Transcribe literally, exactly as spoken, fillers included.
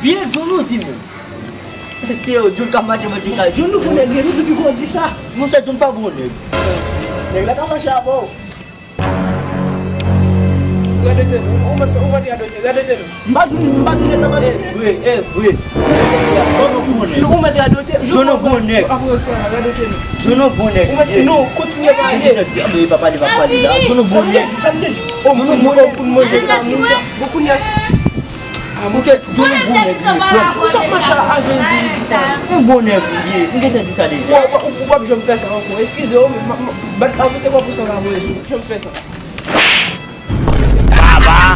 Vye John ou di menm. Se yo, John k ap mache manje kay. John nou bon nèg, nou di pi bon di sa. Monchè, John pa bon nèg. Nèg la ka mache avè w. Radote nou, ou mèt, ou mèt radote, radote nou. M pa di, m pa di nèg la pa bon. E vre, e vre. John ou bon nèg. Ou mèt radote. John ou bon nèg. Apre sa, radote nou. John ou bon nèg. Ou mèt, non, kontinye pale. Mwen te di, a, men pa pale, pa pale la. John ou bon nèg. Sa m te di, sa m te di. O, John ou bon nèg. Pou n manje kamoun sa. Bon, kounye a, si. A, mwen te di, John ou bon nèg, li ye, frè. Ou sa mache avè l di, di sa. Ou bon nèg, li ye. Mwen te di sa deja. Ou, ou, ou p ap janm fè sa ankò. Eskize w, men, m, m, bat avanse pa pou sa la voye sou. Janm fè sa. Baba!